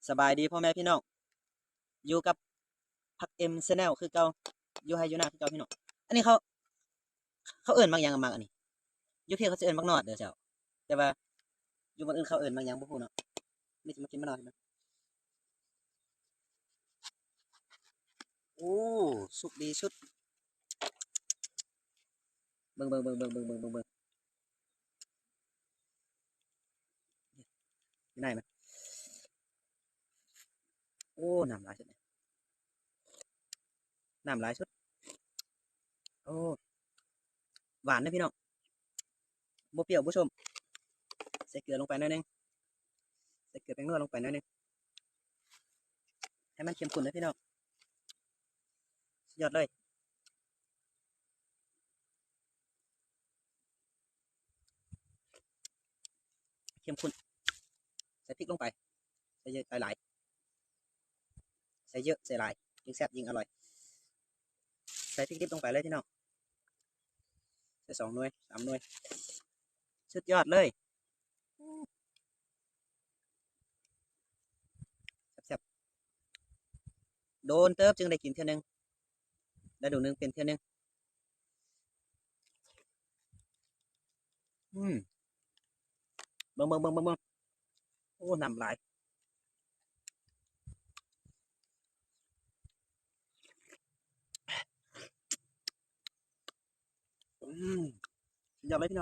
ສະບາຍດີພໍ່ແມ່ພີ່ນ້ອງ ຢູ່ກັບພັກເອັມແຊນແນວຄືເກົ່າ ຢູ່ໄຮ່ຢູ່ນາຄືເກົ່າພີ່ນ້ອງ. ອັນນີ້ເຂົາ ເຂົາເອີ້ນໝາກຫຍັງ ໝາກອັນນີ້? ຢູ່ພີ້ເຂົາຊິເອີ້ນໝາກໜອດເດີເຈົ້າ ແຕ່ວ່າຢູ່ບ່ອນອື່ນເຂົາເອີ້ນໝາກຫຍັງບໍ່ຮູ້ເນາະ. ມີແຕ່ໝາກເຂັມໝາກໜອດ. ໂອ້ ສຸກດີສຸດ. ເບິ່ງ ເບິ່ງ ເບິ່ງ ເບິ່ງ ເບິ່ງ ເບິ່ງ ເບິ່ງ ເບິ່ງ ຢູ່ໃນມັນ ໂອ້ ນ້ຳຫຼາຍສຸດ ນ້ຳຫຼາຍສຸດ. ໂອ້ ຫວານເດ້ພີ່ນ້ອງ ບໍ່ປ່ຽວບໍ່ສົ້ມ. ໃສ່ເກືອລົງໄປໜ້ອຍໜຶ່ງ ໃສ່ເກືອແປ້ງນົວລົງໄປໜ້ອຍໜຶ່ງ ໃຫ້ມັນເຂັ້ມຂຸ້ນເດີພີ່ນ້ອງ. ສຸດຍອດເລີຍ ເຂັ້ມຂຸ້ນ. ໃສ່ພິກລົງໄປ ໃສ່ເຍອະ ຫຼາຍໆ ໃສ່ເຍອະໃສ່ຫຼາຍ ຍິ່ງແຊບຍິ່ງອະລ່ອຍ. ໃສ່ພິກດິບລົງໄປເລີຍພີ່ນ້ອງ ໃສ່ສອງໜ່ວຍ ສາມໜ່ວຍ ສຸດຍອດເລີຍ. ແຊບໆ ໂດນເຕີບຈຶ່ງໄດ້ກິນເທື່ອໜຶ່ງ ລະດູໜຶ່ງເປັນເທື່ອໜຶ່ງ. ອືມ ເບິ່ງ ເບິ່ງ ເບິ່ງ ເບິ່ງ ເບິ່ງ ໂອ້ ນ້ຳຫຼາຍ. ອືມ ສຸດຍອດເລີຍພີ່ນ້ອງ.